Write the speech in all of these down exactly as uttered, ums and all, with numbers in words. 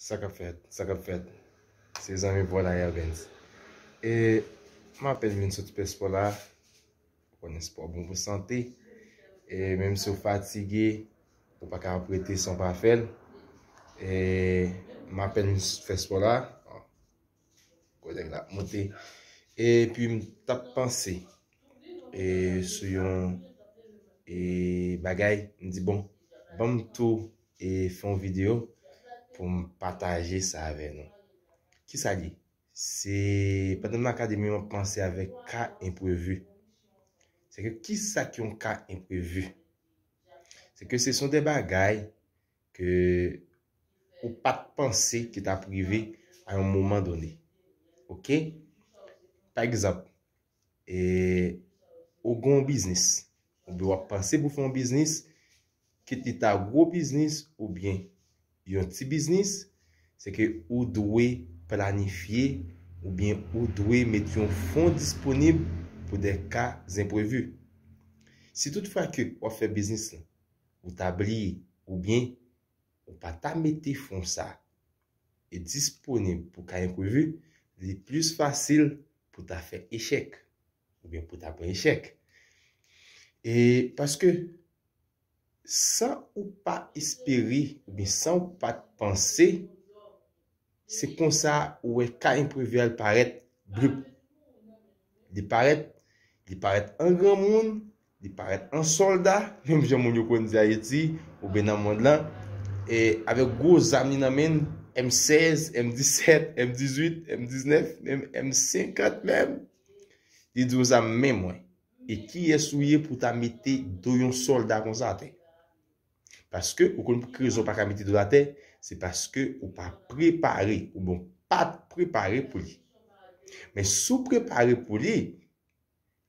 Sa k ap fèt? Sa k ap fèt? Se zanmi Paul Ayabens. E m apèn vin sot fè spò la. Ou konnen spò bon pou sante. E menm si w fatige, ou pa ka ap rete san w pa fè l. E m apèn vin fè spò la. Kote l ap monte. Epi m t ap panse e, sou yon e, bagay. M di, bon, ban m tou e, fè yon videyo pou m pataje sa avè nou. Kisa l ye? Se pandan m nan akademi, m ap panse avèk ka enprevi. Se ke kisa ki yon ka enprevi? Se ke se son de bagay ke ou pa t panse ki t ap rive a yon moman done. Oke? Pa egzanp, e, ou gen yon biznis, oubyen w ap panse pou fè yon biznis, kit li ta gwo biznis oubyen yon ti biznis, se ke ou dwe planifye oubyen ou dwe met yon fon disponib pou de ka enprevi. Si toutfwa ke w ap fè biznis lan, ou ta bliye oubyen ou pa ta mete fon sa e disponib pou ka enprevi, li plis fasil pou ta fè echèk oubyen pou ta pran echèk. E paske san ou pa espere oubyen san ou pa t panse, se konsa ou wè ka enprevi a l parèt blup. Li parèt, li parèt an granmoun, li parèt an sòlda, menm jan moun yo konn di Ayiti oubyen nan mond lan, e avèk gwo zam li nan men l, M sèz, M disèt, M dizuit, M diznèf, menm M senkant menm. Li di w zam men mwen. E kiyès ou ye pou w ta mete do yon sòlda konsa atè? Paske ou konn pou ki rezon w pa ka mete do l atè, se paske ou pa prepare, oubyen w pa t prepare pou li. Men si w prepare pou li,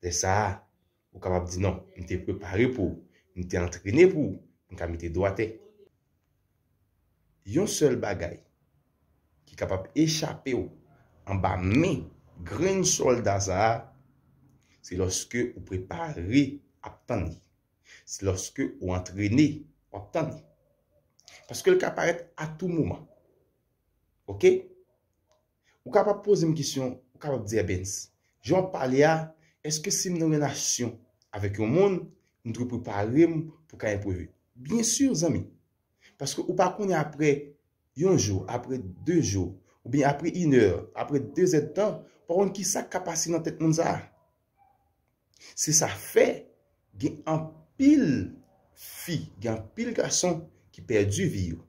lè sa a, ou kapab di, non, m te prepare pou ou, m te antrene pou ou, m ka mete do atè. Yon sèl bagay ki kapab echape w anba men grenn sòlda sa a, se lòske ou prepare ap tann li. Se lòske ou antrene w ap tann li. Paske l ka parèt a tou moman. Oke? Ou kapab poze m kesyon, ou kapab di, Ebens, jan w ap pale a, èske si m nan relasyon avèk yon moun, m dwe prepare m pou ka enprevi? Byen si, zanmi. Paske ou pa konnen apre yon jou, apre de jou, oubyen apre inè, apre dezèdtan, ou pa konn kisa k ka pase nan tèt moun sa a. Se sa fè gen anpil fi, gen anpil gason ki pèdi vi yo.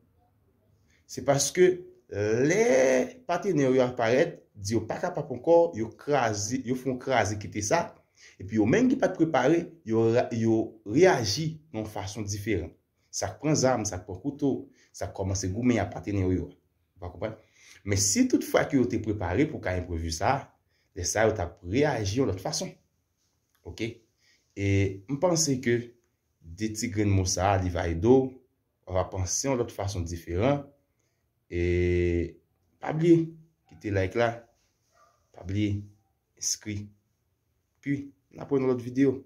Se paske lè patenè yo aparèt, di yo pa kapab ankò, yo kraze, yo fè yon kraze kite sa, epi yo menm ki pa t prepare, yo ra-, yo reyaji nan yon fason diferan. Sa k pran zam, sa k pran kouto, sa k kòmanse goumen ak patenè yo a. Ou pa konprann? Men si toutfwa ke yo te prepare pou ka enprevi sa, lè sa a yo t ap reyaji yon lòt fason. Oke? E m panse ke de ti grenn mo sa a, li va ede w, w va panse yon lòt fason diferan. E pa bliye, kite like la, pa bliye, enskri. Pi, n ap wè nan lòt videyo.